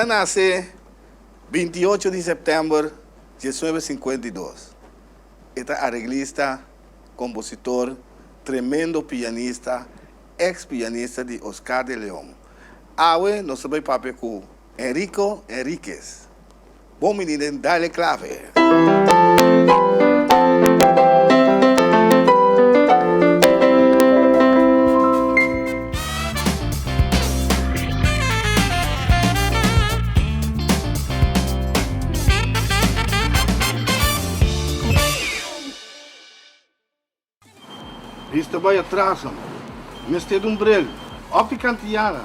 El a nase 28 di sèptèmber 1952. E ta areglista, kompositor, tremendo pianista, eks pianista di Oscar de Leon. Awe nos ta bai papia ku Enrico Henriquez. Bon bini den Dale Clave! Bista bai atras nan. Mester di un bril. Optica Antillana.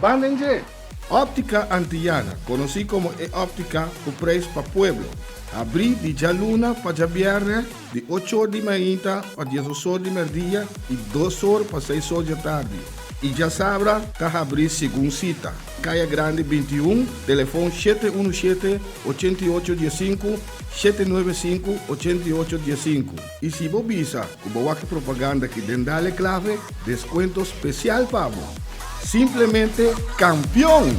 Ban den dje! Optica Antillana, conoci como e optica cu prijs pa pueblo, habri di djaluna pa djabierne di ocho or di mainta pa diesdos or di merdia y dos or pa seis or djatardi y djasabra ta habri segun cita. Caya Grandi 21, telefon 717 88 15, 795 88 15. I si bo bisa ku bo wak e propaganda aki den Dale Clave, deskuento spesial pa bo. Simplemente kampion!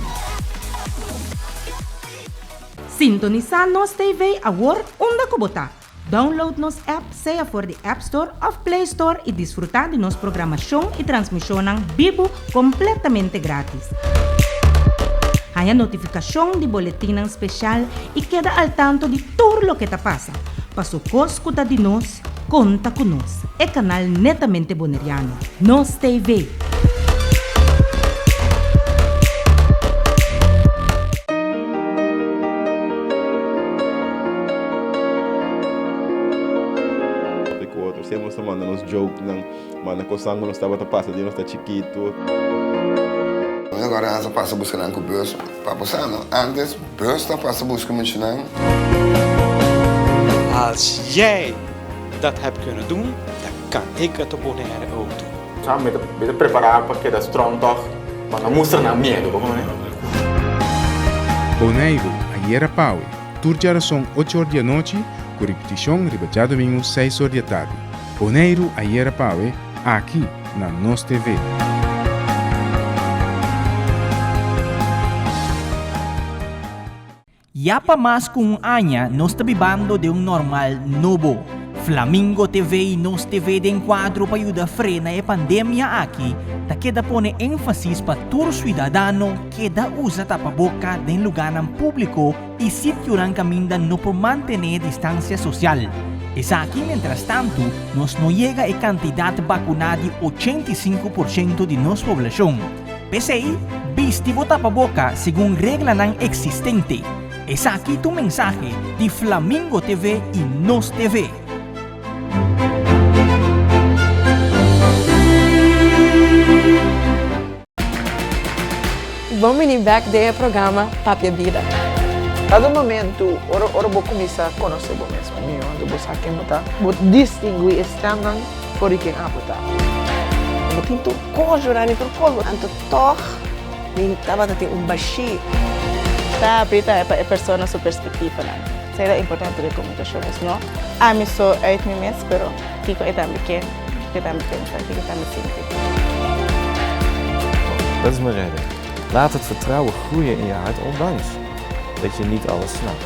Sintonisá Nos TV awor unda ku bo ta. Download nos app sea for di App Store òf Play Store i disfrutá di nos programashon i transmishonnan bibu kompletamente grátis. Haña notifikashon di boletinnan speshal i keda al tanto di tur loke ta pasa. Paso kos ku ta di nos, konta ku nos, e kanal netamente boneriano, Nos TV. Ku otro siempre nos ta manda nos jokenan, manda kosnan ku nos tabata pasa di nos ta chikitu. Agora nan sa pasa buska nan ku bus pa bo sa no antes bus ta pasa buska muchanan. Als jij dat hebt kunnen doen, dan kan ik het op Bonaire ook doen. Sa mi ta mi ta prepará pa keda strong tòg pa no mustra nan miedu bo kono. Boneiru, ayera pawe, tur djarason ocho or di anochi ku ripitishon riba djadumingu seis or di atardi. Boneiru, ayera pawe, aki na Nos TV. Ya pa mas ku un aña nos ta bibando den un normal nobo. Flamingo TV i Nos TV den kuadro pa yuda frena e pandemia aki ta keda pone énfasis pa tur suidadano keda usa tapaboka den lugánan públiko i sitionan kaminda no por mantené distansia sosial. Esaki mientrastantu nos no yega e kantidat bakuná di 85 porshento di nos poblashon. P'esei, bisti bo tapaboka segun reglanan eksistente. Esaki ta un mensahe di Flamingo TV i Nos TV. Bon bini bek den e programa Papia Bida. Kada momentu ora ora bo kuminsá konosé bo mes mihó, anto bo sa ken bo ta, bo distinguí e stèmnan for di ken abo ta. Bo tin tur kos, Jurany, tur kos. Anto tòg mi tabata tin un bashí. Ta abrí tambe pa e persona su perspektivanan. Esei ta importante den komunikashon, es no ami so uit mi mes, pero kiko e tambe ke, kiko e tambe pensa, kiko e tambe sinti. Dat is mijn redding. Laat het vertrouwen groeien in je hart ondanks dat je niet alles snapt.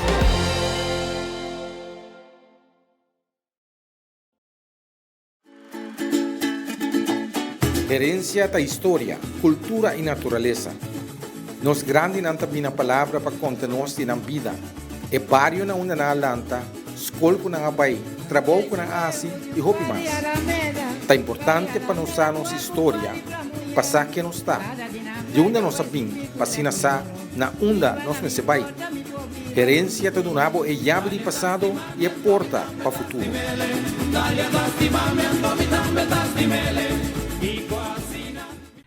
Herencia ta historia, cultura y naturalesa. Nos grandinan ta bina palabra pa conta nos di nan bida, e bario na unda nan a lanta, scol cu nan a bay, trabou cu nan a haci y hopi mas. Ta importante pa nos sa nos historia, pa sa ken nos ta, di unda nos a bin pa asina sa na unda nos mester bay. Herencia ta duna bo e yabi di pasado y e porta pa futuro.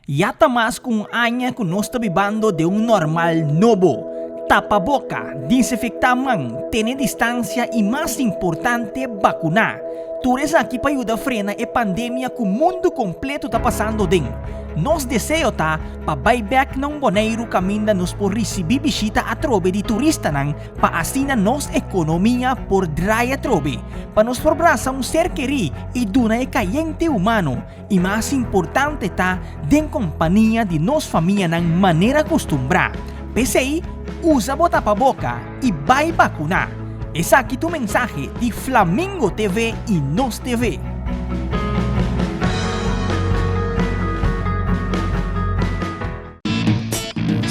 Ya ta mas ku un aña ku nos ta bibando den un normal nobo. Tapa boka, disinfektá man, tene distansia i mas importante bakuná. Tur esaki pa yuda frena e pandemia ku mundu kompleto ta pasando den. Nos deseo ta pa bai bèk na un Boneiru kaminda nos por risibí bishita atrobe di turistanan pa asina nos ekonomia por drai atrobe, pa nos por brasa un ser kerí i duna e kayente humano i mas importante ta den kompania di nos famianan manera kustumbrá. P'esei, Usa bo tapaboka i bai bakuná. Esaki ta un mensahe di Flamingo TV i Nos TV.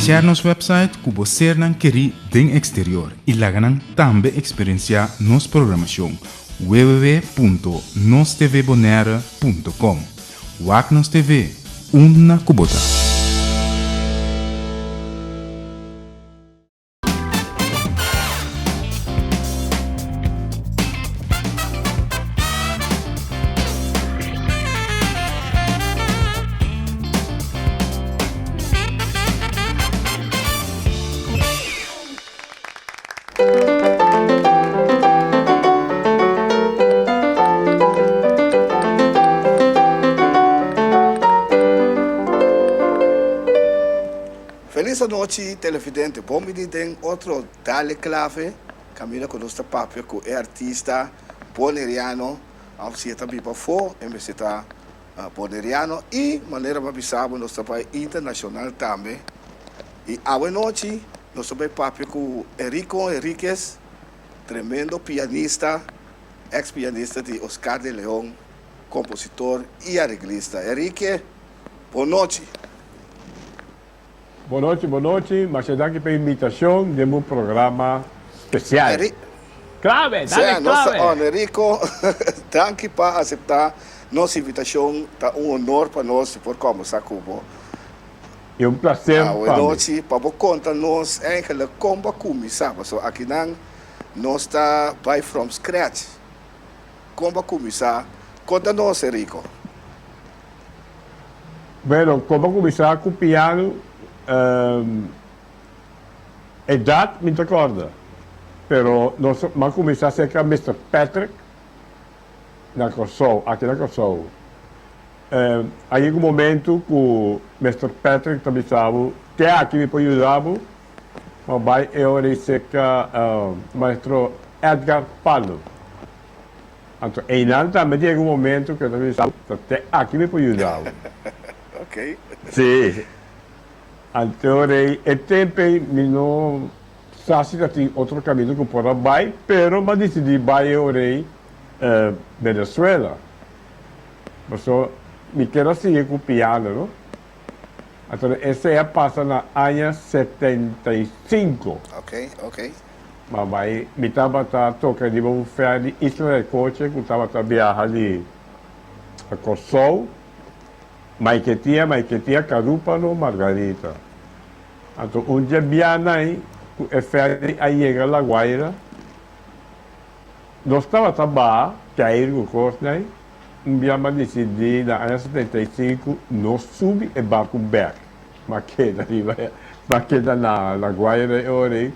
Share nos website ku bo sernan kerí den eksterior i laga nan tambe eksperensiá nos programashon www.nostvbonaire.com. Wak nos TV, unda ku bo ta. Felis anochi televidente, bon bini den otro Dale Clave caminda cu nos ta papia cu e artista Boneriano of si e ta biba afo e mester ta Boneriano y manera bo a bisa bo nos ta bay internacional tambe y awe nochi nos ta bay papia cu Enrico Henriquez tremendo pianista ex pianista di Oscar de Leon compositor y areglista. Enrique bon nochi. Bon nochi, bon nochi. Masha danki pa e invitacion den bo programa special. Clave, dale Sea, nos ta clave! on. Enrico, danki pa acepta nos invitacion. Ta un honor pa nos di por combersa cu bo. E un placer Awe pa mi. nochi pa bo conta nos eigenlijk con bo a cuminsa, pasobra akinan nos ta bay from scratch. Con bo a cuminsa? Conta nos, Enrico. Bueno, como a cuminsa cu piano, edad mi ta corda, pero nos a cuminsa cerca Mister Patrick na Corsou, aki na Corsou. A yega un momento cu Mister Patrick ta bisa bo, te aki mi por yuda bo, ma bay e ora ei cerca maestro Edgar Palo. Anto einan tambe tin algun momento ku e ta bisa bo, ta te aki mi por yuda bo. Ok. Sí. Anto rei e tempu ei mi no sa si ta tin otro kaminda ku por a bai, pero mi a disidí bai e ora ei Venezuela. Pasobra mi ker a sigui ku piano, no. Anto esei a pasa na aña 75. Ok, ok. Ma bai mi tabata toka riba un ferry Isla del Coche ku tabata biaha di Kòrsou, Maiquetía, Maiquetía, Carúpano, Margarita. Anto un dje bianan ku e ferry a yega La Guaira, nos tabata baha keiru ku kosnan, un bia m'a disidí na aña 75 no subi e barku bèk, m'a keda riba, m'a keda na La Guaira e ora ei.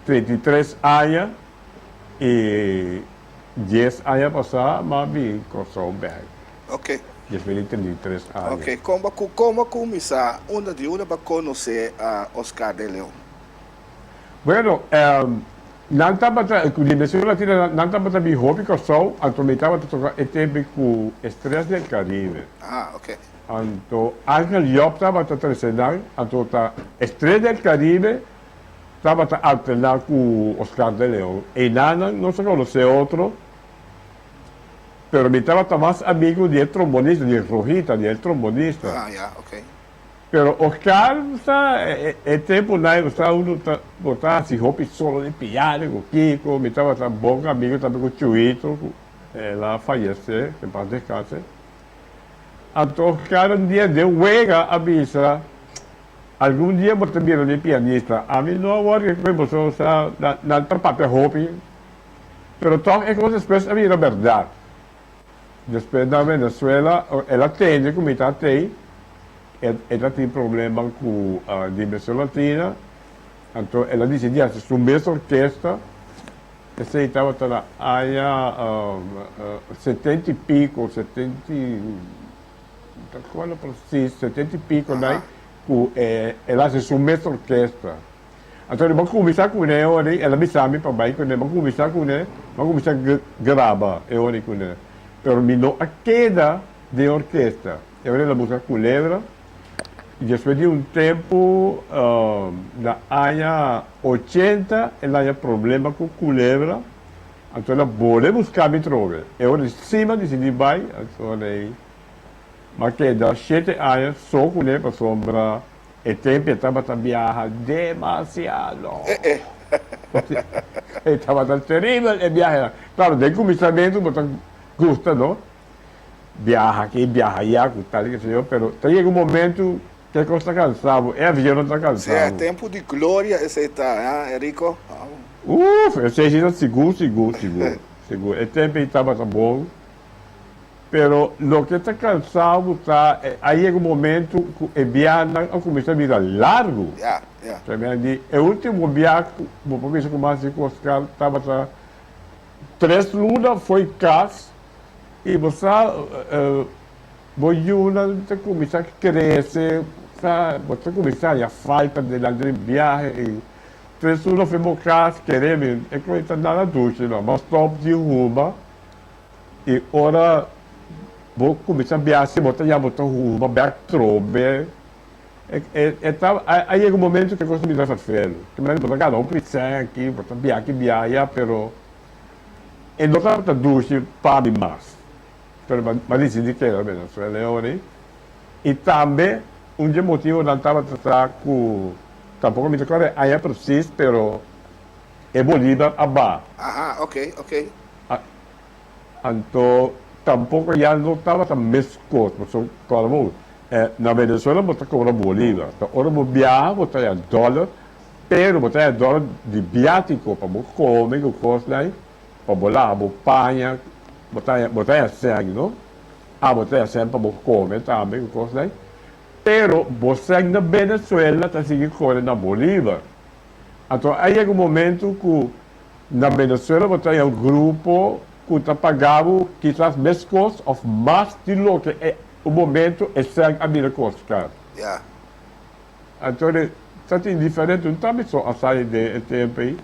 33 aña y dies aña pasá m'a bin Kòrsou bèk. Ok. Despues di 33 aña. Ok, kon bo kon bo kuminsá unda di unda bo a konosé Oscar de Leon? Bueno, nan tabata, ku Dimension Latina nan tabata bin hopi Kòrsou, anto mi tabata toka e tempu ku Estrellas del Caribe. Ah, ok. Anto Angel Job tabata trese nan, anto ta Estrellas del Caribe Tabata alterná ku Oscar de Leon. Einanan nos a konosé otro, pero mi tabata mas amigu di e trombonista, di Rojita, di e trombonista. Ah, ya, ok. Pero Oscar sa, e tempunan sa unu ta bo ta hasi hopi solo di piano ku kiko, mi tabata bon amigu tambe ku Chuito, ku el a fayesé, ke pas deskanse. Anto Oscar un dia den wega a bisa. Algun dia bo ta bira mi pianista. Ami no a wòrdu ku boso sa nan ta papia hopi, pero tòg e kos despues a bira bèrdat. Despues na Venezuela el a tende ku mi ta tei, e ta tin problema ku Dimension Latina, anto el a disidí hasi su mes orkesta, esei tabata na aña setenta i piko, setenta i. Ta cuando precies 70 y pico nai cu el a haci su mes orkesta. Anto mi a cuminsa cune e ora el a bisa mi pa bay cune, mi a cuminsa cune, mi a cuminsa graba e ora cune. Pero mi no a keda den orkesta. E ora el a busca Culebra. Despues di un tempu, na aña ochenta, el haña problema ku Culebra, anto el a bole buska mi trobe. E ora di sima disidí bai, anto rei m'a keda shete aña so kuné pasobra e tempu e tabata biaha demasiado. E tabata teribel e biahenan. Klaro, den kuminsamentu bo ta gusta, no? Biaha aki, biaha allá, cu tal y que sé yo, pero ta yega un momento cu e cos ta cansa bo, e avion no ta cansa Sea, bo. tempo di gloria esey ta, ha, Enrico? Uf, esey si ta sigur, sigur, sigur, sigur. E tempo ey tabata bon, pero loke ta cansa bo ta, a yega un momento cu e biahanan a cuminsa bira largo. Ya, ya. Tremendo. Di e ultimo biaha cu bo por bisa cu mas di cu Oscar tabata tres luna fo'i cas. I bo sa, bo yunan ta kuminsá krese, sa, bo ta kuminsá haña falta di nan den biahe i tres luna for bo kas kere mi e kos ta nada dushi no. Bo stòp di huma i ora bo kuminsá biaha si bo ta ya bo ta huma bèk trobe. E ta a yega un momento ku e kos ta bira ferfelu. Bo ta gana hopi sèn aki, bo ta biaha aki biaha aya pero. E no tabata dushi pa mi mas, pero mi a dicidi keda Venezuela e ora ei. Y tambe un dje motibonan tabata ta cu tampoco mi ta corda e aña precies, pero e Bolivar a baha. Aha, ok, ok. Anto tampoco ya no tabata mescos, pasobra corda bo, na Venezuela bo ta cobra Bolivar, ta ora bo biaha bo ta haya dollar. Pero bo ta e dor di biátiko pa bo kome ku kosnan, pa bo laba bo paña, bo ta bo ta e sèn no, ah bo ta e sèn pa bo kome tambe ku kosnan, pero bo sèn na Venezuela ta sigui kore na Bolívar. Anto a yega un momento ku na Venezuela bo ta haña un grupo ku ta paga bo kisas meskos òf mas di loke e un momento e sèn a bira kosta. Ya. Anto de ta tin diferente, un tambe so a sali den e tempo ei,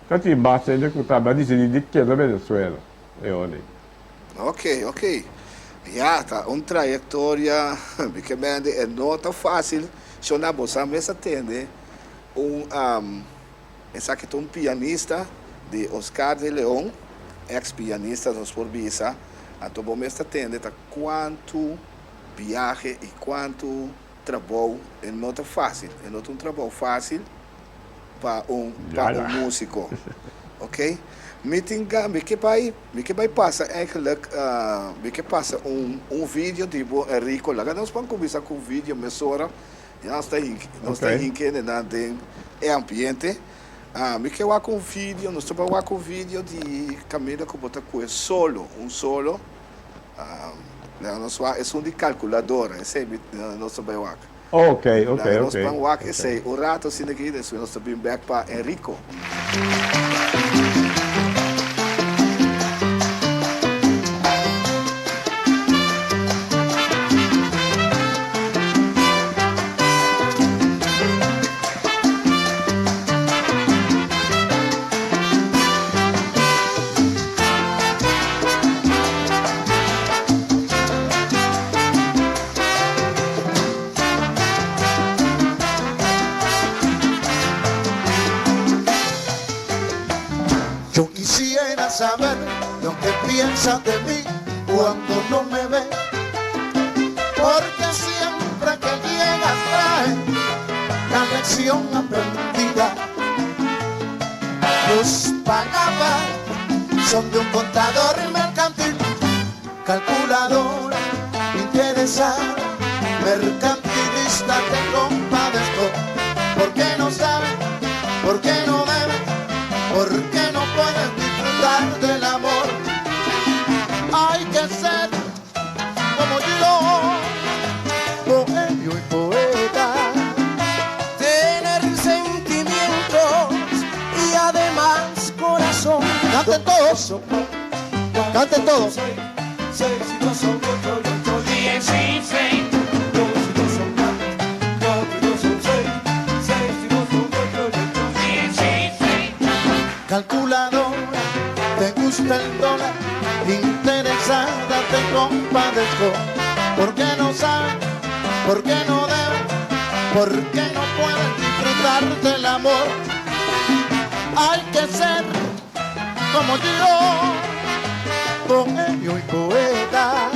ta tin mas hende ku tambe a disidí di keda Venezuela e ora ei. Ok, ok. Ya, ta un trayektoria, mi ke mende e no ta fásil, shona bo sa mes a tende un esaki ta un pianista di Oscar de Leon, ex pianista nos por bisa, anto bo mes ta tende ta kuantu biahe i kuantu trabou e no ta fácil, e no ta un trabou fácil pa un pa un músico, ok. Mi tin ga mi ke bai mi ke bai pasa eigenlijk mi ke pasa un un video di bo Enrico, laga nos ban kuminsá ku un video mesora, ya nos ta hinki nos ta hinki hendenan den e ambiente, mi ke wak un video nos ta bai wak un video di kaminda ku bo ta kue solo, un solo. Laga nos wak esun di calculadora, esey nos ta bay wak. Ok, ok, Laga nos ok. ban wak esey un rato asina aki, despues nos ta bin bek pa Enrico. Yo quisiera saber lo que piensas de mí cuando no me ves. Porque siempre que llegas trae la lección aprendida. Tus palabras son de un contador mercantil, calculadora, interesada, mercantilista, te compadezco. Porque no sabes, porque no debes, porque no puedes disfrutar del amor. Hay que ser como yo, bohemio y poeta, tener sentimientos y además corazón. Canten todos, canten todos. 6 y 2 son 8, 8, 16. 2 y 2 son 4, 4 y 2 son 6. 6 y 2 son 8, 8, 16. Calculadora, te gusta el dólar, interesada te compadezco. Porque no sabes, porque no debes, Porque no puedes disfrutar del amor. Hay que ser como yo, bohemio y poeta.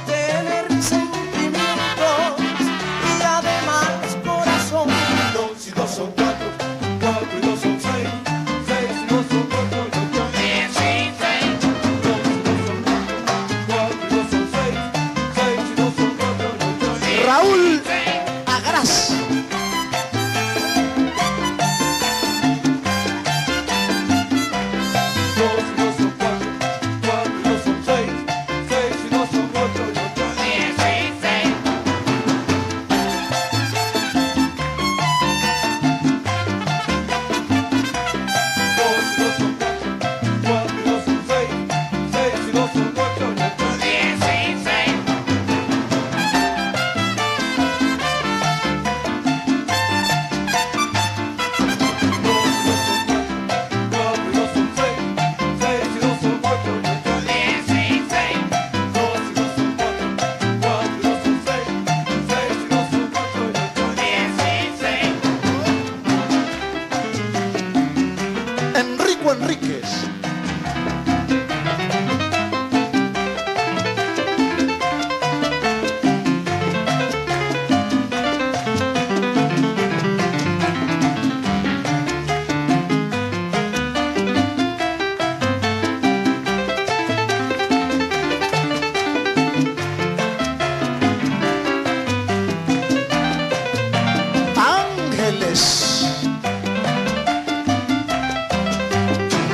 Tener sentimientos y además corazón. Dos y dos son cuatro, cuatro y dos son seis, seis y dos son ocho, ocho, dieciséis. Dos y dos son cuatro, cuatro y dos son seis, seis y dos son ocho, ocho, Raúl Agras. Dos y dos son cuatro, cuatro y dos son seis, seis y dos son ocho, ocho, dieciséis. Dos y dos son cuatro, cuatro y dos son seis, seis y dos son ocho, ocho, dieciséis. Cuatro y dos son seis, seis y dos son ocho, ocho, dieciséis. Dos y dos son cuatro, cuatro y dos son seis, seis y dos son ocho, ocho, dieciséis. Enrico Enríquez. Ángeles.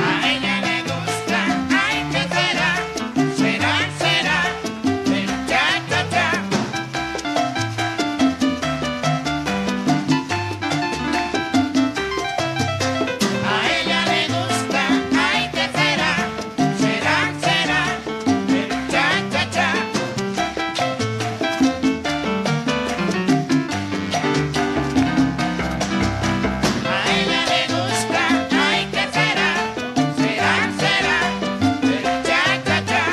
A ella le gusta, ay, ¿qué será? Será, será, el cha, cha, cha. A ella le gusta, ay, ¿qué será? Será, será, el cha, cha, cha. A ella le gusta, ay, ¿qué será? Será, será, el cha, cha, cha.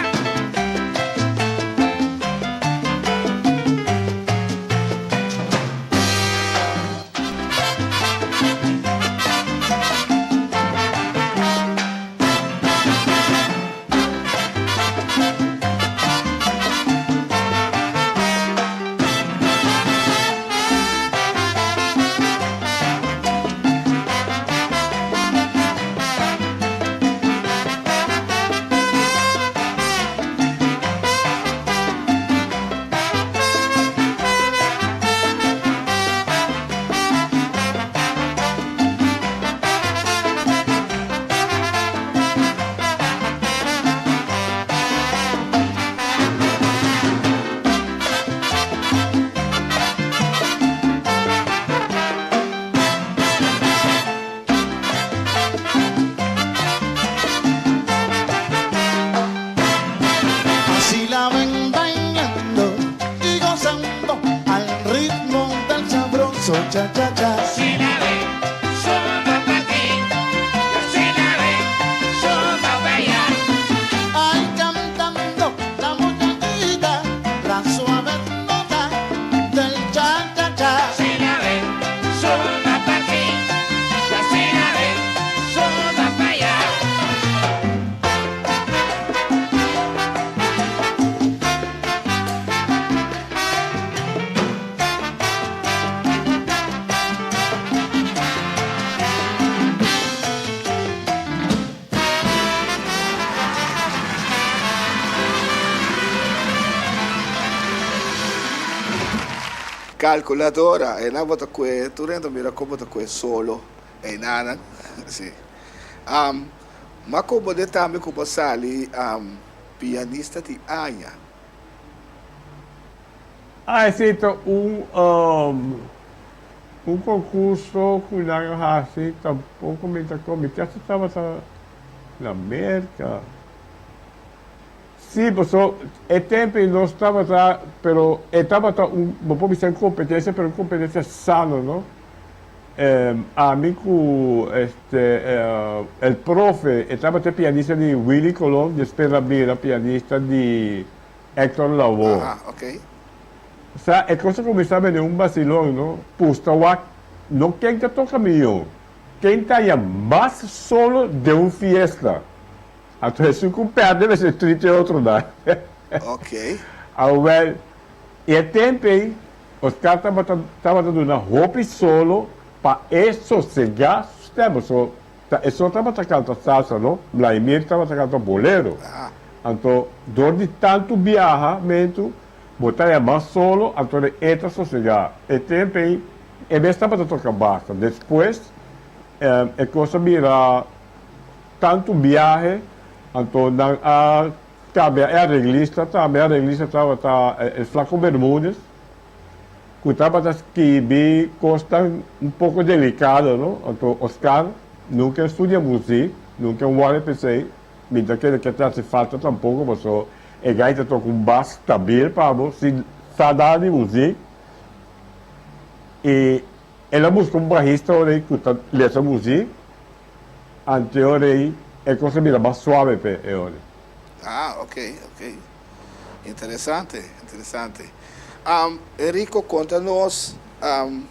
Así la ven bailando y gozando al ritmo del sabroso cha cha cha. Si la ve, solo pa' ti. Si la ve, solo pa' allá. Ay, cantando la muchachita, la suave nota del cha cha cha. Si la ve, solo pa' ti. Si la ve, solo pa' allá. Calculadora, e nan bo ta kue, tur hende mira kon bo ta kue solo, e nan, si. Um, ma kon bo de tambe ku bo sali um, pianista di aña. Ah, esei ta un um, un concurso ku nan a hasi, tampoko mi ta kon, mi casi tabata na Merca. Sí, paso e tempo ei nos tabata, pero e tabata un, bo por bisa un competencia, pero un competencia sano, no? Ami cu este el profe, e tabata e pianista di Willy Colon, despues el a bira pianista di Hector Lavoe. Aha, ok. Sa e kos a kuminsá bini un basilon no, pusta wak no ken ta toka mihó, ken ta haña mas solo den un fiesta. Anto esun ku pèrdè mester trite e otronan. Ok. Awèl, e tempu ei Oscar tabata tabata duna hopi solo pa e sosegá su stèm, pasobra ta e so tabata kanta salsa no, Vladimir tabata kanta bolero. Anto dor di tantu biahamentu bo ta yama solo, anto e ta sosegá. E tempu ei e mes tabata toka basta. Despues e kos a bira tantu biahe, anto nan a kambia e areglista tambe, e areglista tabata el Flaco Bermudez, ku tabata skibi kosnan un poko delikado, no? Anto Oscar nunka a studia muzik, nunka a wòrdu p'esei, mi ta kere ke ta hasi falta tampoko, pasobra e gai ta toka un bas stabil pa bo sin sa nada di muzik, i el a buska un bajista ora ei ku ta lesa muzik, Ante ora ei e kos a bira mas suave p'e e ora. Ah, ok, ok. Interesante, interesante. Um, Enrico, konta nos, um,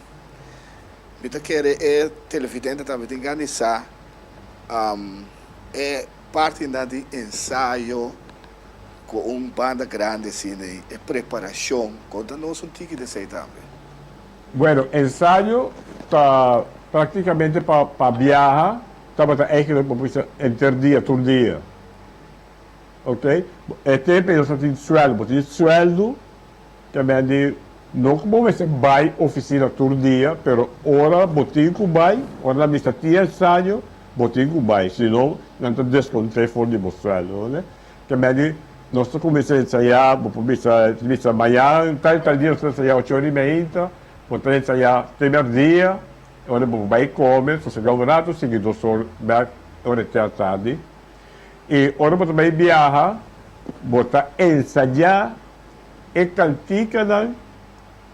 mi ta kere e televidente tambe tin gana di sa, um, e partinan di ensayo ku un banda grandi asina ei, e preparashon. Konta nos un tiki di esei tambe. Bueno, ensayo ta practicamente pa pa biaha tabata eigenlijk bo bisa enter dia tur dia. Ok, e tempo nos ta tin sueldo, bo tin sueldo ta men di no cu bo mester bay oficina tur dia pero ora bo tin cu bay, ora nan mester tin ensayo bo tin cu bay si no nan ta desconte for di bo sueldo. Ta men di nos ta kuminsá ensayá, bo por bisa, bisa mañan tal tal dia nos ta ensayá ocho ora i meinta, bo ta ensayá te mèrdia, ora bo bai kome, sosegá un ratu, sigui dos or bèk ora te atardi. I ora bo ta bai biaha, bo ta ensayá e kantikanan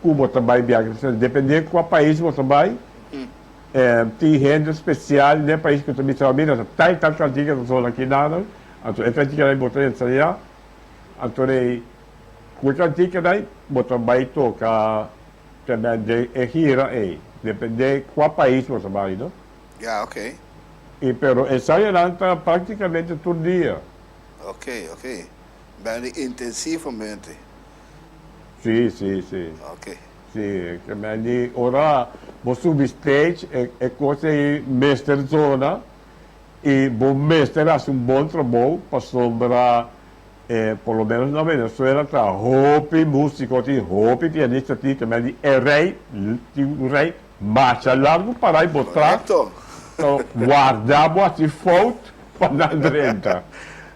ku bo ta bai biaha. Dependé kua pais bo ta bai, tin hende spesial den e pais ku ta bisa, mira, tal tal kantika ta sona akinan. Anto e kantikanan bo ta ensayá, anto rei ku e kantikanan bo ta bai toka tambe den e gira ei, depende kua pais bo ta bai no. Ya, ok. I pero ensayonan ta praktikamente tur dia. Ok, ok. Bende intensivamente. Si, si, si. Ok. Si, ke men di ora bo subi stage e kos ei mester zona. I bo mester hasi un bon trabou pasobra por lo menos na Venezuela ta hopi musico tin hopi pianista tin ta medi e rey tin un rey masha largo para i bo tras ta warda bo hasi fout pa nan drenta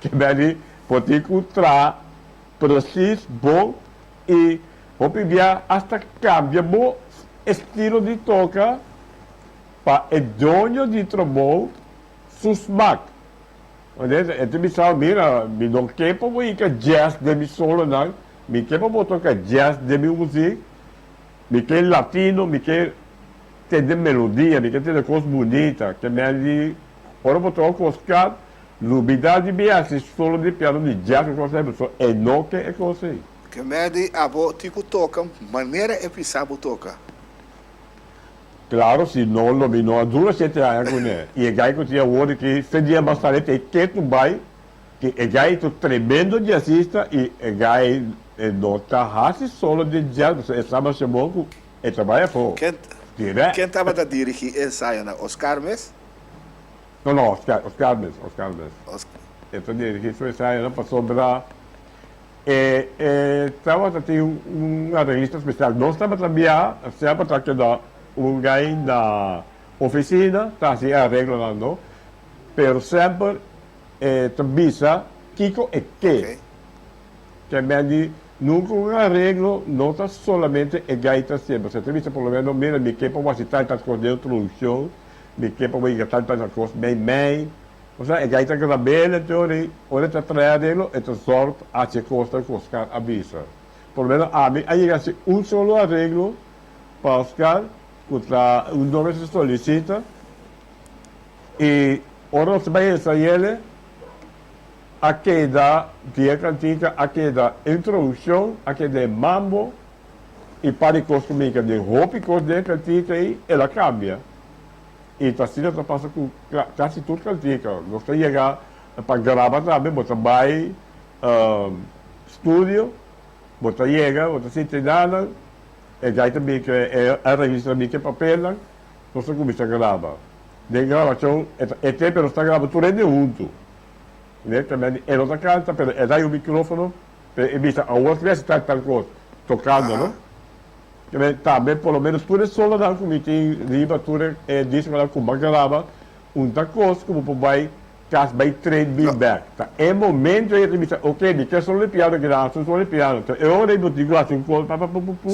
ke medi bo tin ku traha precies bon i hopi bia hasta cambia bo estilo di toca. Pa e doño di trabou su smak. Wanneer e ta bisa, Mira, mi no ke pa bo hinka jazz den mi solonan, mi ke pa bo toka jazz den mi muzik, mi ke latino, mi ke tende melodia, mi ke tende kos bunita. Ke men di ora bo toka kos kat, lubida di bin hasi solo di piano di jazz ku kos ei, pasobra e no ke e kos ei. Ke men di abo tin ku toka manera e bisa bo toka. Claro si no lo mi no a dura shete aña cune y e guy cu tin awor aki fe dia mas tarde ta e ketu bay ki e guy ta tremendo jazzista y e guy e no ta haci solo den jazz pasobra e sa masha bon cu e ta bay afo Ken direct. ken tabata dirigi e ensayonan? Oscar mes? No no Oscar Oscar mes Oscar mes e ta dirigi su ensayonan pasobra E e tabata tin un arreglista special. Nos tabata bia, semper ta keda un guy na oficina ta haci e areglonan no, pero semper e ta bisa kico e ke. Ke men di nunca un areglo no ta solamente e guy ta hacié, pasobra e ta bisa por lo menos mira mi ke pa bo haci tal tal cos den introduccion, mi ke pa bo yega tal tal cos mei mei. Osea, e gai ta grab'é teori, ora e ta trae areglo, e ta zòrg pa haci e kosnan ku Oscar a bisa. Por lo menos ami a yega haci un solo areglo pa Oscar, ku ta un dos bes e solisita, i ora nos ta bai ensay'el, a keda di e kantika, a keda introduccion, a keda e mambo. I par di kos ku mi ke den hopi kos den kantika ei el a kambia. I ta asina ta pasa ku kasi tur kantika. Nos ta yega pa graba tambe bo ta bai studio, bo ta yega bo ta sinti nan, e gai ta bin ke e a registra bin ke papelnan, nos ta kuminsá graba. Den grabashon e tempu nos ta graba tur hende huntu. E no ta kanta pero e da un mikrofono. Pero e bisa awor ki mester tal tal kos tokando no. Keme tambe por lo menos tur e solonan ku mi tin riba tur e diskonan ku mi a graba un ta kos ku bo por bai kas bai train bin bek. Ta e momento ei ta bisa ok mi ke solo di piano ki nan hasi un solo di piano. Ta e ora ei bo tin ku hasi un kos pa pa pu pu pu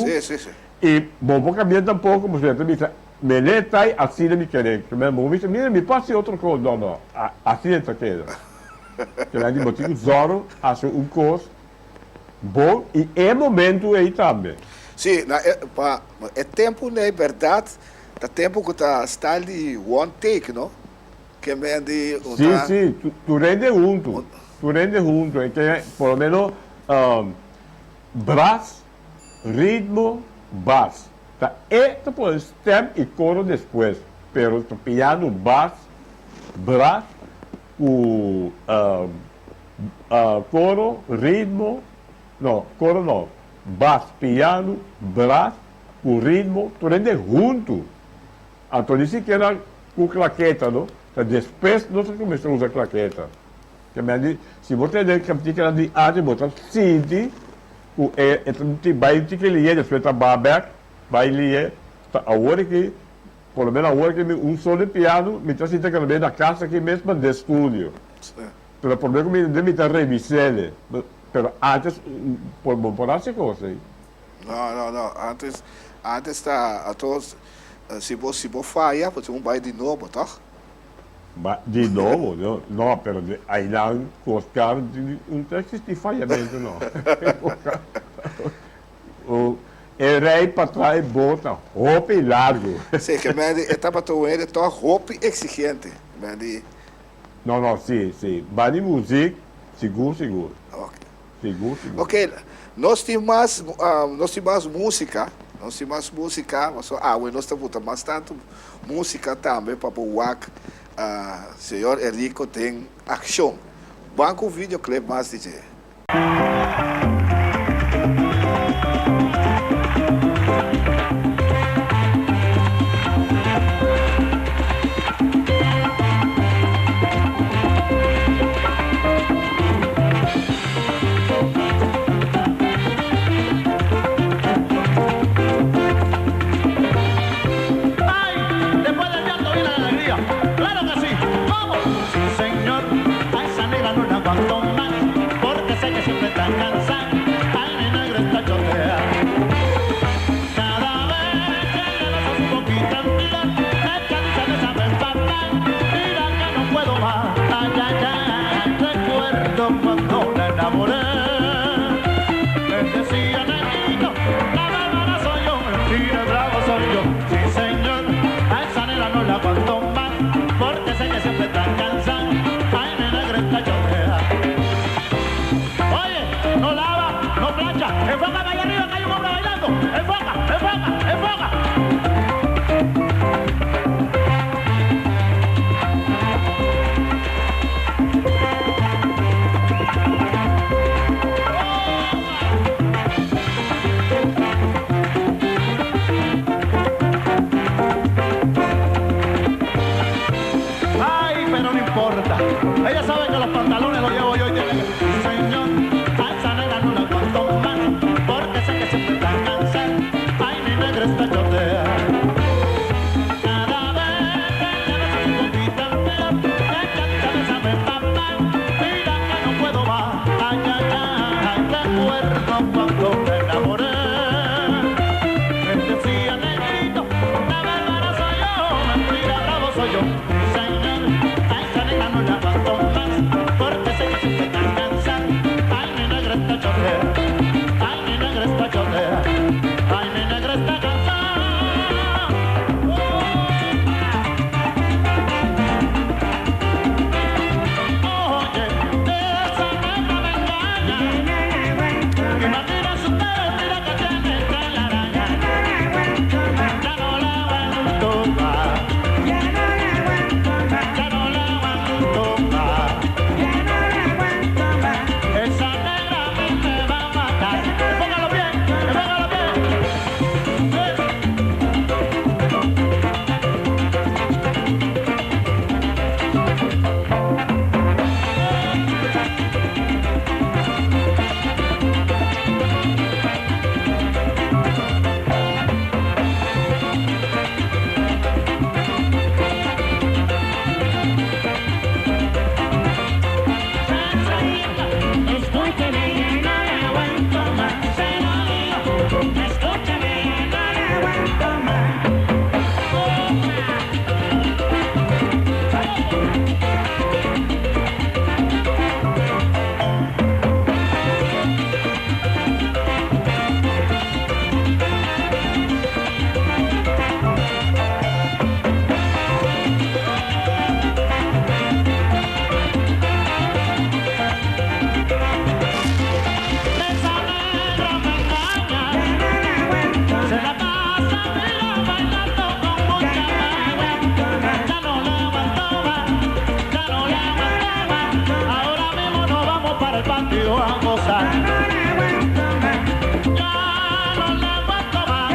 i bo por kambia tampoko pasobra ta bisa mene tai asina mi kere. Keme bo bisa mira mi por hasi otro kos no no asina ta keda. Keda di bo tin ku zòru hasi un kos bon i e momentu ei tambe. Sí, na e pa e tempu nei bèrdat ta tempu ku ta style di one take no, ke men di un Sí, ta. sí, tur hende huntu, tur hende huntu, e ke por lo menos bras, ritmo, bas. Ta e ta pone stèm i koro despues, pero ta piano, bas, bras Ku koro, ritmo, no, koro no, bas, piano, bras ku ritmo, tur hende huntu. Anto ni sikiera ku klaketa no, ta despues nos a kuminsá usa klaketa. Ke men di, si bo tende kantikinan di antes bo ta sinti ku e ta bai tiki lihe despues ta baha bek, bai lihe, ta awor aki Por lo menos awor ke mi un solo piano mi ta sinta kada bes na kas aki mes pa den studio. Pero prome ku mi den mi ta revisele. Pero antes por bo por hasi kos ei. No no no antes antes ta ato si bo si bo faya bo tin un bai di nobo toch? Ba di nobo no no pero ainan kos kar no ta existi fayamento no. E rei pa trae bota hopi largu. Sí, ke men di e tabata un hende tòg hopi eksigente. Men di. No, no, sí, sí. Ba di muzik, sigur, sigur. Ok. Sigur, sigur. Ok, nos tin mas, nos tin mas músika, nos tin mas músika, pasobra awe nos ta buta mas tantu músika tambe pa bo wak señor Enrico den akshon. Ban ku un videoclip mas di dje. Ay, después del llanto viene la alegría. Claro que sí. ¡Vamos! Sí, señor, a esa negra no la aguanto más, porque sé que siempre está cansada. Ay, mi negra está chotea. Cada vez que le beso su boquita en piel, es que dice que sabe fatal. Mira que no puedo más. Ay, ay, ay, recuerdo cuando la enamoré. Me decía negrito, la bárbara soy yo, el tigre bravo soy yo. Sí, señor, a esa negra no la aguanto más, porque sé que siempre está cansada. Ay, mi negra está chotea. Oye, no lava, no plancha, enfoca allá arriba que hay un hombre bailando. Enfoca, enfoca, enfoca. Ay, salgo a gozar. Ya no le aguanto mas.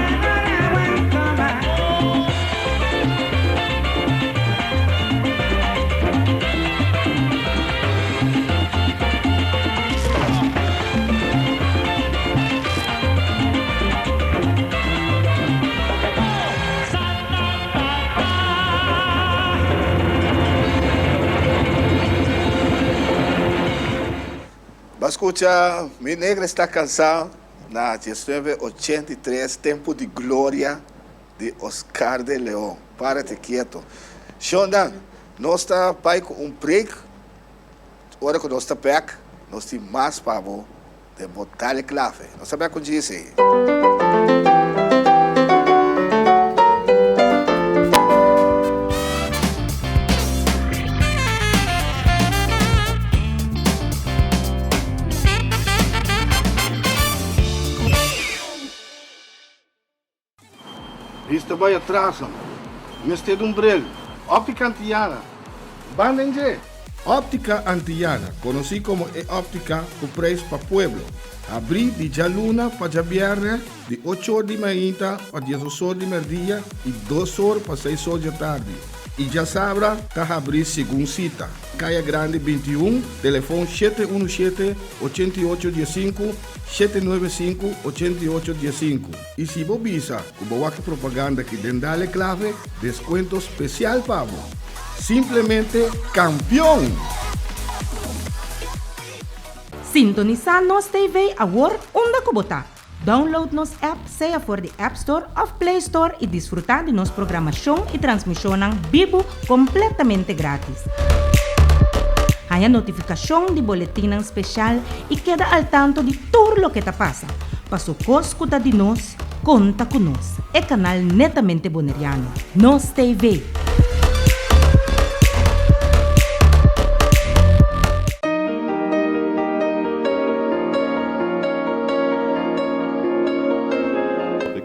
Bo a scucha Mi Negra Está Cansá na 1983, tempo di gloria di Oscar de Leon. Párate quieto. Shonda, nos ta bai cu un break. Ora cu nos ta bek, nos tin mas pa bo den bo Dale Clave. Nos ta bek cu djis. Bista bai atras nan. Mester di un bril. Optica Antillana. Banda en dje. Optica Antillana, conoci como e optica cu prijs pa pueblo. Habri di djaluna pa djabierne di ocho or di mainta pa diesdos or di merdia y dos or pa seis or djatardi. Y djasabra ta habri segun cita. Caya Grandi 21, telefon 717 88 15, 795 88 15. Y si bo bisa cu bo wak e propaganda aki den Dale Clave, descuento special pa bo. Simplemente campeon! Sintonisá Nos TV awor unda ku bo ta. Download nos app sea for di App Store òf Play Store i disfrutá di nos programashon i transmishonnan bibu kompletamente grátis. Haña notifikashon di boletinnan speshal i keda al tanto di tur loke ta pasa. Paso kos ku ta di nos, konta ku nos, e kanal netamente boneriano, Nos TV.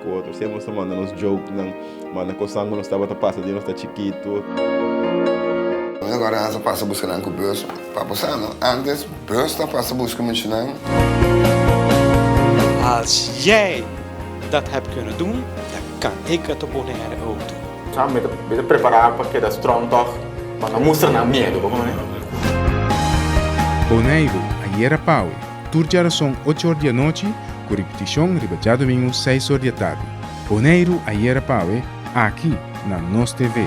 Ku otro siempre nos ta manda nos jokenan, manda kosnan ku nos tabata pasa di nos ta chikitu. Mi agora a pasa buska nan ku bus pa bo sa no antes bus ta pasa buska muchanan. Als jij dat hebt kunnen doen, dan kan ik het op Bonaire ook doen. Sa mi ta mi ta prepará pa keda strong tòg, pa no mustra nan miedu, bo kono? Boneiru, ayera pawe, tur djarason ocho or di anochi, ku ripitishon riba djadumingu seis or di atardi. Boneiru, ayera pawe, aki na Nos TV.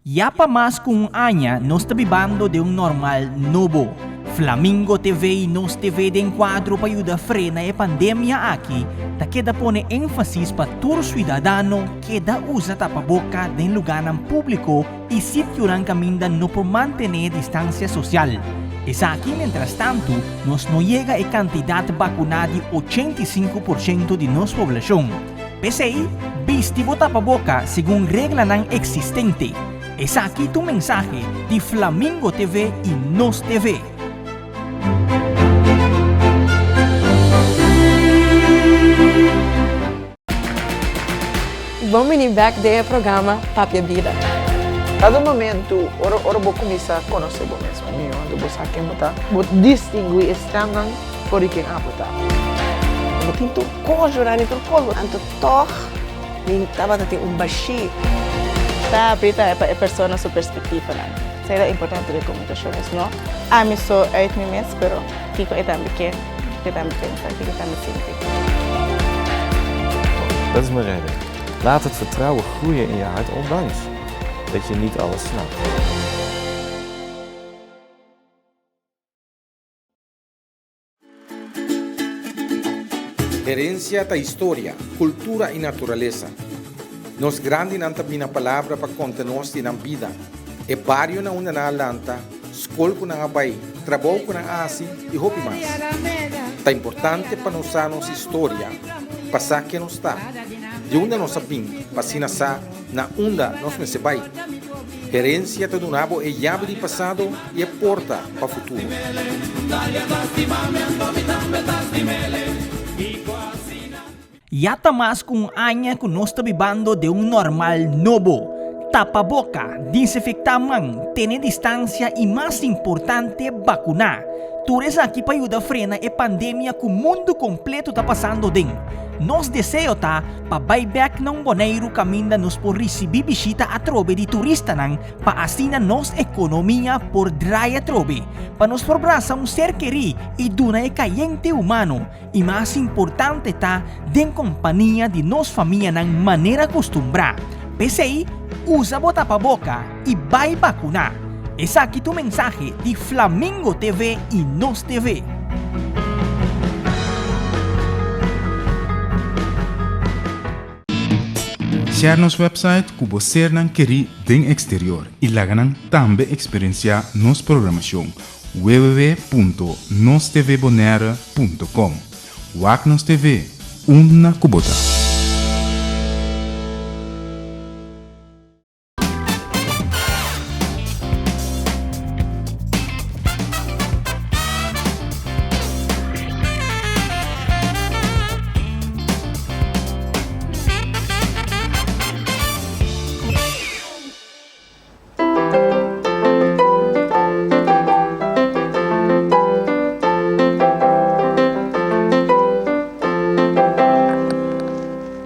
Ya pa mas ku un aña nos ta bibando den un normal nobo. Flamingo TV i Nos TV den kuadro pa yuda frena e pandemia aki ta keda pone énfasis pa tur suidadano keda usa tapaboka den lugánan públiko i sitionan kaminda no por mantené distansia sosial. Esaki mientrastantu nos no yega e kantidat bakuná di 85% di nos poblashon. P'esei, bisti bo tapaboka segun reglanan eksistente. Esaki ta un mensahe di Flamingo TV i Nos TV. Bon bini bek den e programa Papia Bida. Cada momento, ora ora bo cuminsa conoce bo mes mihor, anto bo sa ken bo ta, bo distingui e stemnan for di ken abo ta. Bo tin tur kos, Jorani, tur kos. Anto tòg mi tabata tin un bashí. Ta habrí tambe pa e persona su perspektivanan. Esei ta importante den komunikashon, es no ami so uit mi mes, pero kiko e tambe ke, kiko e tambe pensa, kiko e tambe sinti. Dat is mijn redding. Laat het vertrouwen groeien in je hart ondanks dat je niet alles snapt. Herencia ta historia, cultura y naturalesa. Nos grandinan ta bina palabra pa conta nos di nan bida, e bario na unda nan a lanta, scol cu nan a bay, trabou cu nan a haci y hopi mas. Ta importante pa nos sa nos historia, pa sa ken nos ta, di unda nos a bin, pa asina sa na unda nos mester bay. Herencia ta duna bo e yabi di pasado y e porta pa futuro. Ya ta mas ku un aña ku nos ta bibando den un normal nobo. Tapa boka, disinfektá man, tene distansia i mas importante bakuná. Tur esaki pa yuda frena e pandemia ku mundu kompleto ta pasando den. Nos deseo ta pa bai bèk na un Boneiru kaminda nos por risibí bishita atrobe di turistanan pa asina nos ekonomia por drai atrobe, pa nos por brasa un ser kerí i duna e kayente humano i mas importante ta den kompania di nos famianan manera kustumbrá. P'esei, usa bo tapaboka i bai bakuná. Esaki ta un mensahe di Flamingo TV i Nos TV. Share nos website ku bo sernan kerí den eksterior i laga nan tambe eksperensiá nos programashon www.nostvbonaire.com Wak nos TV, unda ku bo ta.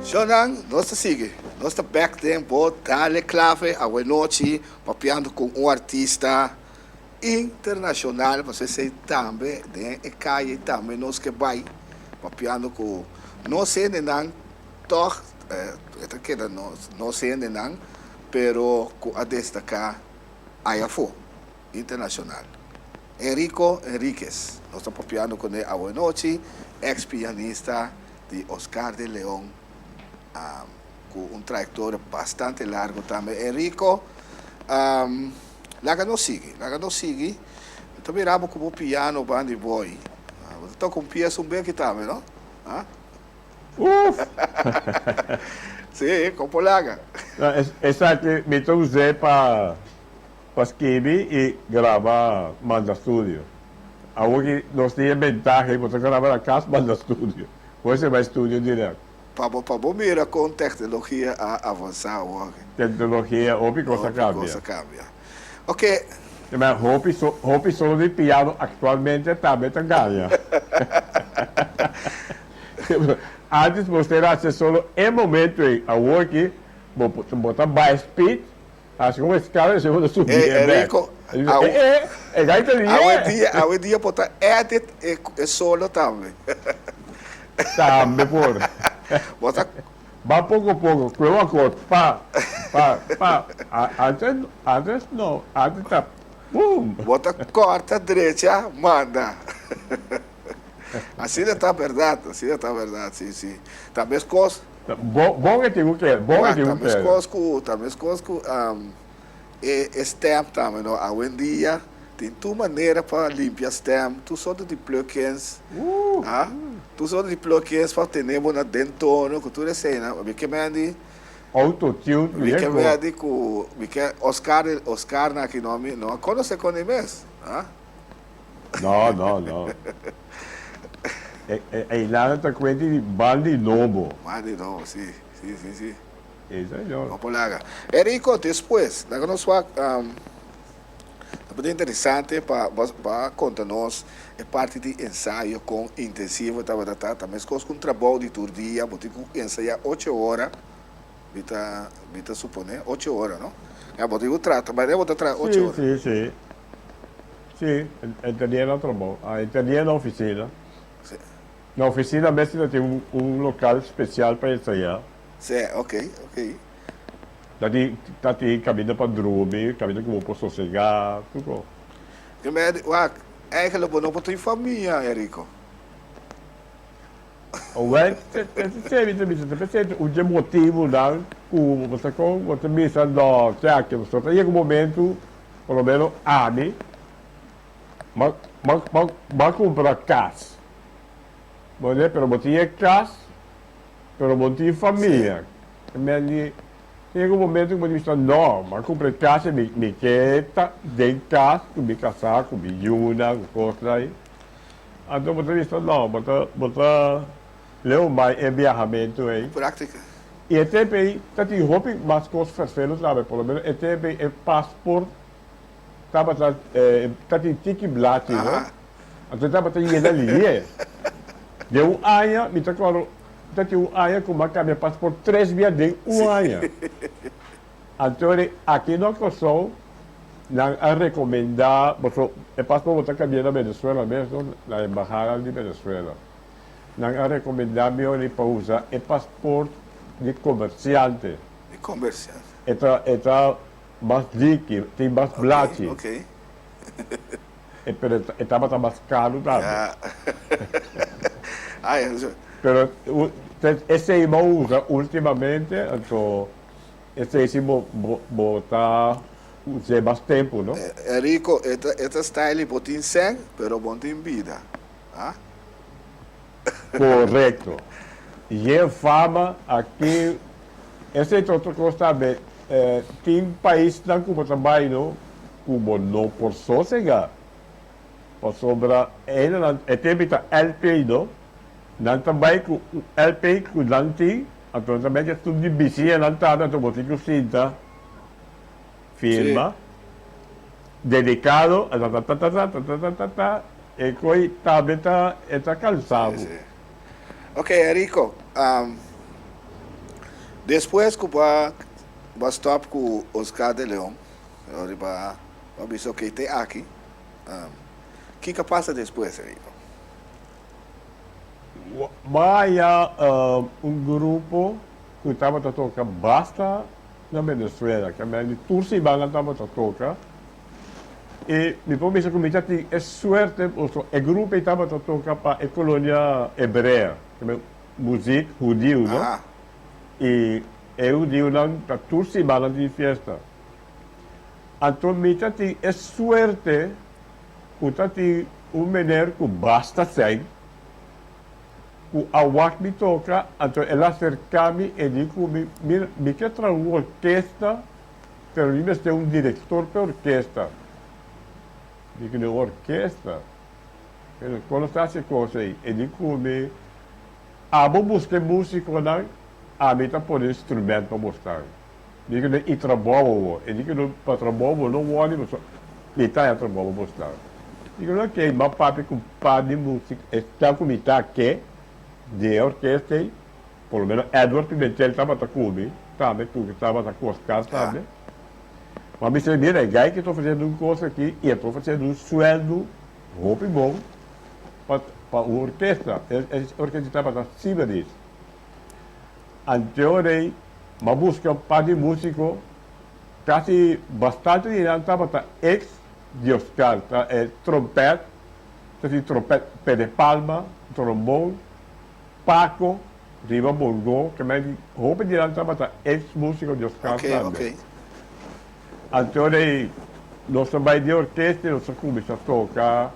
Shownan, nos ta sigui. Nos ta bek den bo Dale Clave awenochi papiando cu un artista internacional, pasobra esey tambe den e caye tambe nos ke bay papiando cu nos hendenan tog, e ta keda nos hendenan. pero ku a destaká aya afó, internashonal. Enrico Henriquez, nos ta papiando kuné awanochi, eks pianista di Oscar de Leon, ku un trayektoria bastante largu tambe. Enrico, laga nos sigui, laga nos sigui. Mi ta mira bo ku bo piano banda di boy. Bo ta toka un piesa un beki tambe, no? Uf! Sí, con polaga. No, esaki mi ta us'é pa pa skibi i graba manda studio. Awor ki nos tin e bentaha bo ta graba na kas manda studio. Bo esei bai studio dirèkt. Pa bo pa bo mira kon teknologia a avansá awor. Teknologia hopi kos a kambia. Hopi kos a kambia. Ok. Ma hopi hopi solo di piano aktualmente tambe ta gaña. Antes bo mester haci solo e momento ey, awor ki bo bo ta bay speed, haci un escala y bo ta subi e bek. Enrico, E gai ta di awe dia, awe dia bo ta edit e solo tambe. Tambe por. Bo ta. Ba poco poco, cu akord, pa, pa, pa, antes, antes no, antes ta boom. Bo ta corta drecha, manda. Asina ta berdad, asina ta berdad, si, si. Ta mescos. Bon e tin cu kere, bon e tin cu kere. Ta mescos cu, ta mescos cu e e stem tambe no. Awendia tin tur manera pa limpia stem, tur sorto di plugins, ah, tur sorto di plugins pa tene bo na den tono cu tur eseinan. Mi ke men di. Auto tune Mi ke men di cu mi ke Oscar, Oscar na aki no, mi no a conoce con e mes, ah. No, no, no. Einan ta cuenta di bandi nobo. Bandi nobo, si, si, si, si. Si, señor. No por laga. Enrico, despues, laga nos wak, ta por interesante pa pa conta nos e parti di ensayo con intensivo tabata ta. Ta mescos cu un trabou di tur dia, bo tin cu ensaya ocho ora, mi ta, mi ta supone, ocho ora, no? Ya, bo tin cu traha, manera bo ta traha ocho ora. Si, si, si. Sí, e tenia na trabou. Ah, e tenia na oficina. Sí. Na oficina mes ta tin un local special pa ensayá. Sí, ok, ok. Ta tin, ta tin caminda pa drumi, caminda cu bo por sosegá, tur cos. Ke medi, wak, eigenlijk bo no por tin famia, Enrico. Awel, esei mi ta bisa, ta pensé un dje motibunan cu bo ta con, bo ta bisa, no, esaki, pasobra ta yega un momento Por lo menos ami m'a cumpra cas. Bo ne pero bo tin e cas pero bo no tin famia. Mi di tin un momento cu bo di bisa no m'a cumpra e cas y mi ke ta den cas cu mi casa cu mi yunan cu cosnan ahi. Anto bo ta bisa no bo ta bo ta leu bay e biahamento ey. Practica. I e tempu ei ta tin hopi mas kos ferfelu tambe, por lo menos e tempu ei e pasport tabata ta tin tiki blachi no, anto e tabata yena lihe. Den un aña mi ta kòrda ta tin un aña ku mi a kambia pasport tres bia den un aña. Anto aki na Kòrsou nan a rekomendá, pasobra e pasport bo ta kambia na Venezuela mes no, na embahada di Venezuela. Nan a rekomendá mi ori pa usa e pasport di komersiante. Di komersiante. E ta e ta mas diki, tin mas blachi. Ok, ok. E pero e tabata mas karu tambe. Ya. Ai, Pero esei bo a usa ultimamente, anto esei si bo bo bo ta us'é mas tempu, no? Enrico, e ta e ta style bo tin sèn, pero bo no tin bida. Ah. Korekto. Yen fama aki, esei ta otro kos tambe. Tin paisnan ku bo ta bai no, ku bo no por sosega. Pasobra hendenan, e tempu ta LP no, nan ta bai ku un LP ku nan tin, anto nan ta bai ku esun di bisiñanan tambe, anto bo tin ku sinta firma. Dedicado a tatatatatatatata e koe tambe ta e ta cansa bo. Ok Enrico, despues cu bo a bo a stop cu Oscar de Leon, riba bo a bisa ok te aki, kico a pasa despues Enrico? Bo a haya un grupo cu tabata toca basta na Venezuela, ke men di tur siman nan tabata toka i mi por bisa ku mi ta tin e suerte pasobra e grupo ei tabata toka pa e kolonia hebrea, ke men muzik hudiu no, i e hudiunan ta tur siman nan tin fiesta. Anto mi ta tin e suerte ku ta tin un meneer ku basta sèn Ku a wak mi toka, anto el a serká mi e di ku mi, Mira, mi ke traha un orkesta, pero mi mester un direktor pa e orkesta. Mi di, Un orkesta? Pero kon nos ta hasi e kos ei? E di ku mi, Abo buska e músikonan, ami ta pone instrumènt pa bosnan. Mi di ku i trabou awor? E di ku no, pa trabou bo no wòrdu pasobra mi ta haña trabou pa bosnan. Mi di ku ok, mi a papia ku un par di músiko, esnan ku mi ta ke den e orkesta ei, por lo menos Edward Pimentel tabata ku mi tambe, ku tabata ku Oscar tambe. Mi a bisa, mira, e guy ki ta ofresiendo un kos aki i e ta ofresiendo un suèldu hopi bon pa pa un orkesta. E orkesta tabata Sibadis. Anteor ei, m'a buska un par di músiko, kasi bastante di nan tabata ex di Oscar, ta e trompèt, ta si trompèt Pé de Palma, trombon, Paco, riba bongo, ke men di hopi di nan tabata ex músiko di Oscar tambe. Anteor ei, nos a bai den orkesta i nos a kuminsá toka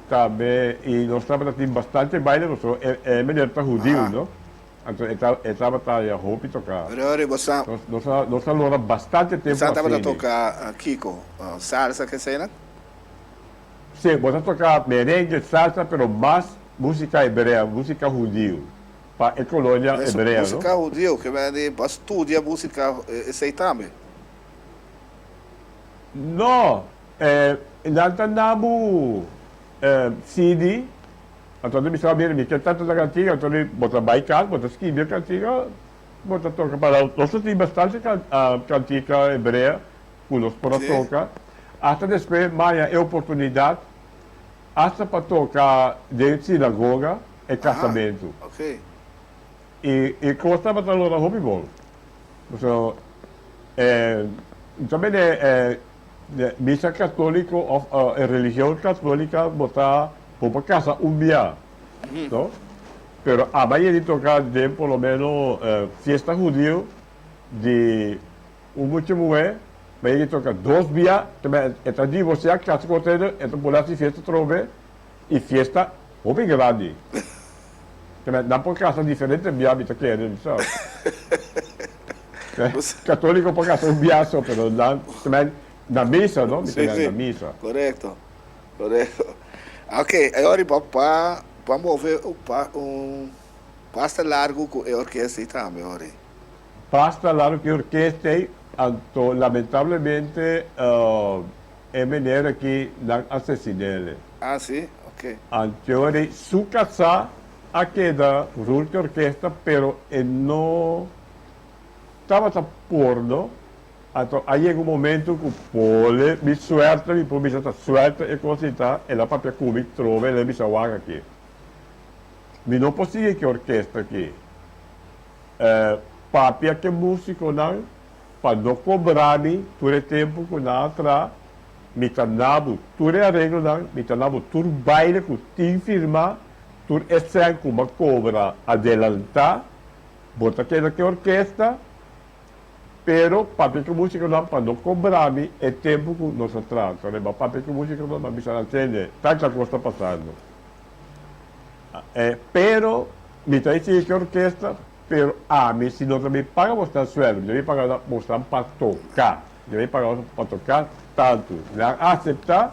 tambe i nos tabata tin bastante baile pasobra e meneer ta hudiu, no? Anto e ta e tabata ya hopi toka. Rory, bo sa. Nos nos a nos a lora bastante tempo Bo sa tabata asini. toka kiko? Salsa kesena? Si, bo ta toka merengue, salsa, pero mas musica hebrea, musica hudiu, pa e colonia Eso, hebrea, no? musica hudiu, ke men di bo a studia musica esei tambe? No, nan ta na bo CD. Anto mi bisa, mira, mi ke tantu na kantiga, anto mi bo ta bai kas, bo ta skibi e kantiga, bo ta toka pa nos. Nos ta tin bastante kantika hebrea ku nos por a toka. Asta despues maya e oportunidat asta pa toka den sinagoga e kasamentu. I e kos tabata lora hopi bon. Pasobra ta bini misa katoliko òf e religion katolika bo ta bo por kasa un bia, no? Pero aba yedi toka den por lo meno fiesta hudiu di un mucha muhé, ba yedi toka dos bia, e ta divorsiá, kasa ku otro hende, e ta bole hasi fiesta atrobe i fiesta hopi grandi. Nan por kasa diferente bia mi ta kere, mi sa. Katoliko por kasa un bia so, pero nan, na misa, no? Mi ta na misa. Korekto, korekto. Ok, e ora pa pa pa move un pa un basta largu ku e orkesta ei tambe ora. Basta largu ku e orkesta ei, anto lamentablemente e meneer aki nan asesin'ele. Ah si? Ok. Anto ora su kasá a keda rul ku e orkesta pero e no tabata porno, anto a yega un momento ku pole mi suerte, mi por bisa ta suerte e kos ei ta, el a papia ku mi trobe, el a bisa wak aki mi no por sigui ku e orkesta aki. Papia ku e músikonan pa no kobra mi tur e tempu ku nan a traha, mi ta na bo tur e areglonan, mi ta na bo tur baile ku tin firmá, tur e sèn ku bo a kobra adelantá, bo ta keda ku e orkesta, pero papia ku e músikonan pa no kobra mi e tempu ku nos a traha. Anto bo a papia ku e músikonan, bo a bisa nan, Tende, tanta kos ta pasando. Pero mi ta exigi ki orkesta, pero ami si no ta mi paga bosnan sueldo, mi ta mi paga bosnan pa toka, mi ta mi paga bosnan pa toka tantu. Nan a acepta,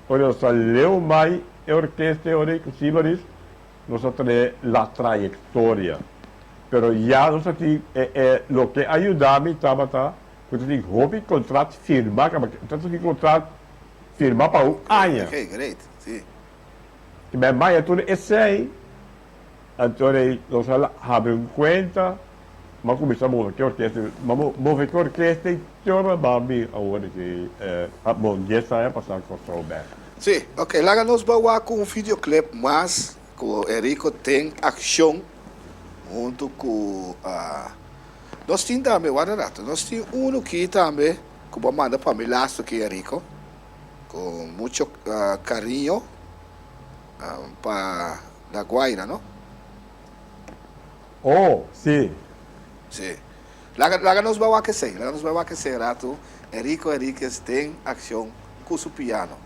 ora nos a leu mai e orkesta e ora ei ku Sibaris, nos a trae La Trayectoria. Pero ya nos a tin e e loke a yuda mi tabata ku ta tin hopi contract firma, ta tin contract firma pa un aña. Ok, great, si. Ki men baya tur esei, anto rei nos a habri un kuenta, m'a kuminsá move ki orkesta, m'a move ki orkesta i te ora m'a bin awor aki, bon, dies aña pasá Kòrsou bèk. Sí, ok, laga nos bai wak un videoclip mas ku Enrico den akshon huntu ku nos tin tambe, warda rato, nos tin unu ki tambe ku bo a manda pa mi lastu ki Enrico. Con mucho cariño pa La Guaira, no? Oh, si. Si. Laga, laga nos bai wak esei, laga nos bai wak esei rato, Enrico Henriquez den accion cu su piano.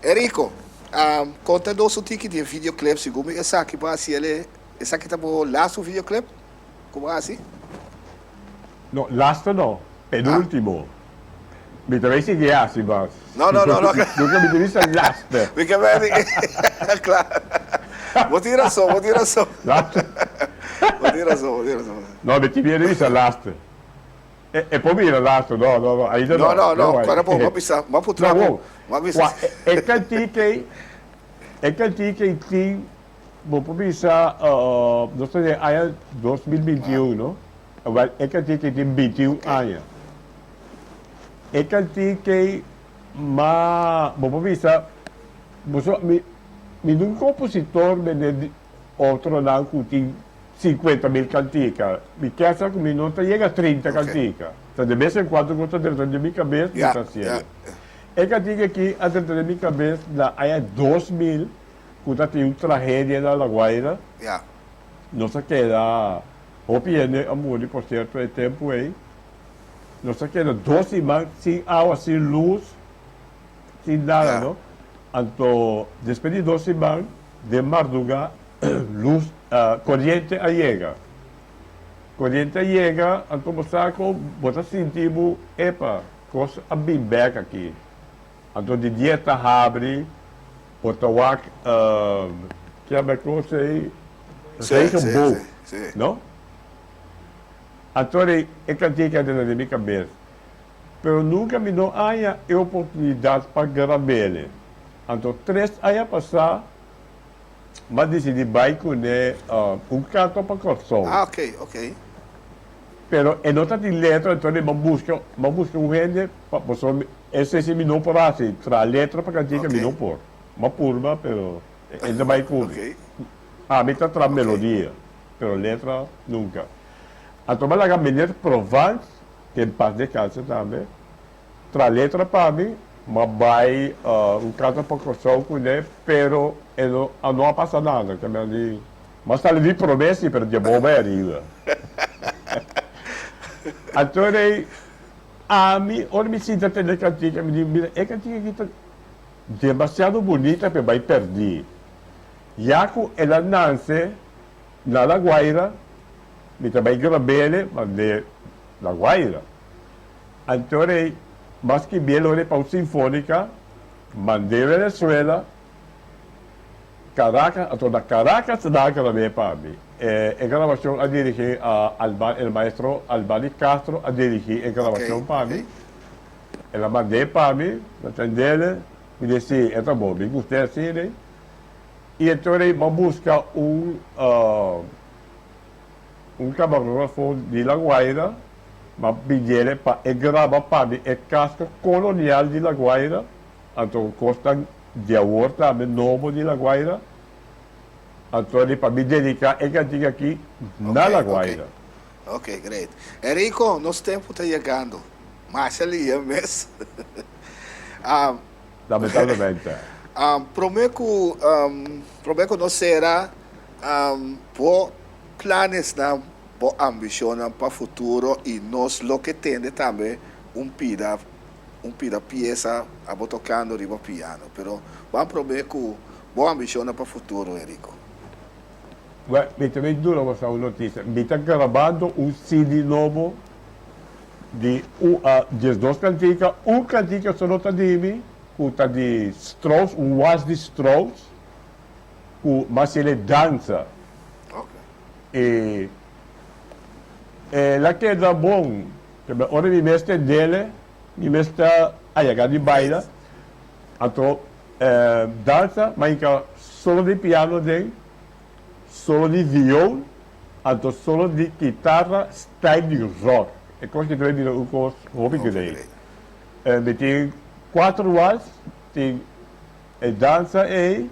Enrico, konta nos un tiki di e videoclip, segun mi esaki bo a hasi el, esaki ta bo lastu videoclip ku bo a hasi? No, lastu no, penultimo. Mi ta bay sigui hasi mas. No, no, no, no. Nunca mi ta bisa lastu. Mi ke bay Claro. Bo tin rason, bo tin rason. Lastu. Bo tin rason, bo tin rason. No, mi tin miedu bisa lastu. E por bira lastu, no, no, no, ainda no. No, no, no, kora bo, bo bisa, bo putra bo, bo bisa. E kantika ei, e kantika ei tin, bo por bisa, nos ta den aña 2021, no? Awel, e kantika ei tin 21 aña. E kantika ei, ma, bo por bisa, bo so, mi, mi no un kompositor mende otronan ku tin 50 mil kantika. Mi kesa ku mi no ta yega 30 kantika. Ta de bes en kuando ku ta drenta den mi kabes, mi ta hasiel. E kantika aki a drenta den mi kabes na aña 2000 ku ta tin un tragedia na La Guaira. Nos a keda, hopi hende a muri por sierto e tempu ei. Nos a keda dos siman sin awa, sin lus, sin nada, no. Anto despues di dos siman den marduga lus koriente a yega. Koriente a yega anto bo sa ku bo ta sinti bo epa kos a bin bek aki. Anto di dia ta habri bo ta wak kiaba kos ei regenboog no. Anto e kantika a drenta den mi kabes. Pero nunka mi no haña e oportunidat pa grab'el. Anto tres aña pasá m'a disidí bai kuné un kanto pa Kòrsou. Ah, ok, ok. Pero e no ta tin letra, enton m'a buska, m'a buska un hende pa, pasobra esei si mi no por hasi, traha letra pa kantika mi no por. M'a purba, pero e no bai ku mi. Ami ta traha melodia, pero letra nunka. Anto m'a laga meneer Provence Den pas descanse tambe. Tra letra pa mi, m'a bai un kanta pa Kòrsou kuné, pero e no a no a pasa nada. Ke men di, m'a sali di promé si, pero dje bo bai ariba. Anto rei, ami ora mi sinta tende kantika, mi di, mira, e kantika aki ta demasiado bunita pa e bai pèrdí. Ya ku el a nanse na La Guaira, Mi ta bai grab'ele ma de La Guaira. Anto rei mas skibi'e lo pa un sinfonica, mand'e Venezuela, Caracas, anto na Caracas nan a grab'e pa mi. E grabacion a dirigi Alba, el maestro Albani Castro a dirigi e grabacion pa mi. El a mand'e pa mi, mi a tend'ele, mi di si, e ta bon, mi gust'e asina. I anto rei bo a busca un. Un camarógrafo di La Guaira m'a pidiele pa e graba pa mi e casco colonial di La Guaira, anto cosnan di awor tambe nobo di La Guaira, anto di pa mi dedica e cantica aki na La Guaira. Ok, great. Enrico, nos tempo ta yegando. Masha lia mes. Lamentablemente. Prome cu, prome cu nos cera, Bo planesnan, bo ambicionnan pa futuro y nos lo ke tende tambe un pida un pida pieza abo tocando riba piano. Pero ban prome cu bo ambicionnan pa futuro, Enrico. Well, mi ta bay duna boso un noticia. Mi ta grabando un CD nobo di 12 cantica. Un cantica solo ta di mi, cu ta di Strauss, un wals di Strauss. Ku mas el e dansa. E el a keda bon. Pasobra ora mi mes ta dele, mi mes ta a yega di baila. Anto dansa m'a hinka solo di piano den, solo di viool, anto solo di kitara style di rock. E kos ki ta bira un kos hopi great. Mi tin kuater wals, tin. E dansa ei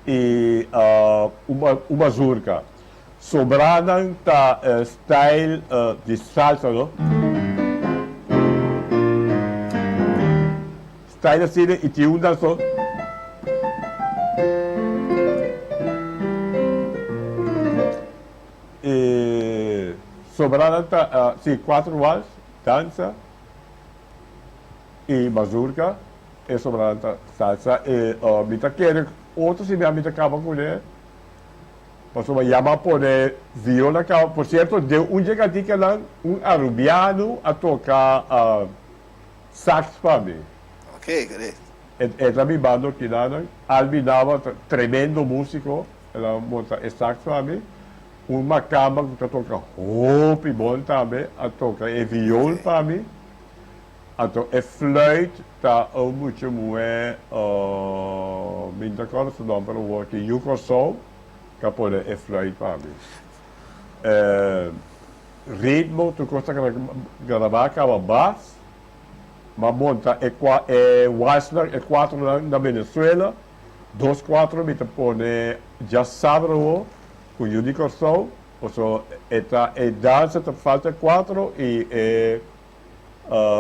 i un mazurka. Sobranan ta style di salsa no. Style asina i tin un danson. E sobranan ta si cuatro wals, dansa i mazurka. E sobranan ta salsa e mi ta kere otro siman mi ta kaba kuné pasobra ya mi a pone viola kaba. Por sierto den un dje kantikanan un arubiano a toka sax pa mi. Ok, great. E ta bibando kinanan. Albi Nava ta tremendo musico, el a monta e sax pa mi. Un makamba ku ta toka hopi bon tambe a toka e viool pa mi. Anto e fluit ta un mucha muhé, mi no ta kòrda su nòmber awor, ki yu Kòrsou ku a pone e fluit pa mi. Ritmo tur kos ta grabá kaba bas. M'a monta e e walsnan, e kuatronan na Venezuela. Dos kuatro mi ta pone djasabra awor ku yu di Kòrsou, pasobra e ta e dansa ta falta kuatro i e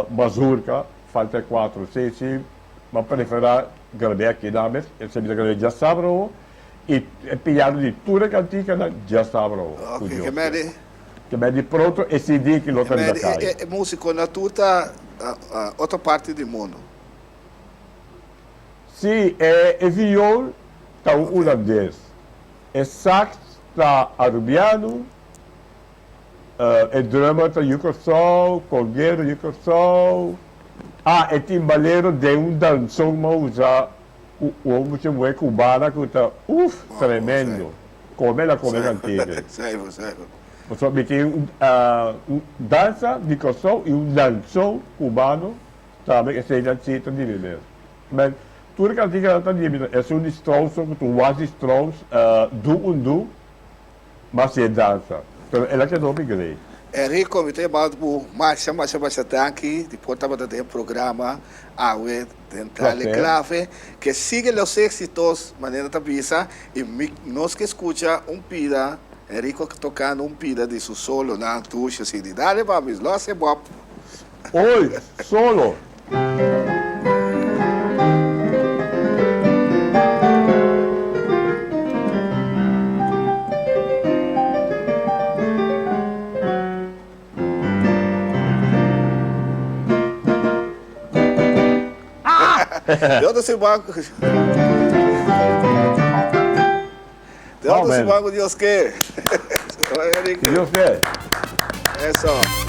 mazurka falta e kuatro. Si si m'a preferá grab'é aki nan mes, esei mi ta grab'é djasabra awor i e piano di tur e kantikanan djasabra awor ku Dios ke. Ke men di pronto e CD ki lo ta riba kaya. E musiconan tur ta otro parti di mundo. Si, e viool ta un Hulandes, e sax ta Arubiano, e drummer ta yu Kòrsou, conguero yu Kòrsou, ah e timbalero den un danzon m'a usa un mucha muhé cubana ku ta uf tremendo. Come la come cantiga. Saibo, saibo. Pasobra mi tin un un dansa di Kòrsou i un danson kubano tambe eseinan si ta di mi mes. Men tur e kantiganan ta di mi esun di Strauss ku ta un was di Strauss du un du mas si e dansa. Pero el a keda hopi great. Enrico mi ta yamado bo masha masha masha danki di por tabata den e programa awe Den Dale Clave, que sigue los éxitos, manera ta bisa, y mi, nos ke scucha un pida, Enrico tocando un pida di su solo nan dushi así di Dale papi, lo hace bop. Oy, solo! De otro siman ku De otro siman ku Dios ke. Si Dios ke. Eso.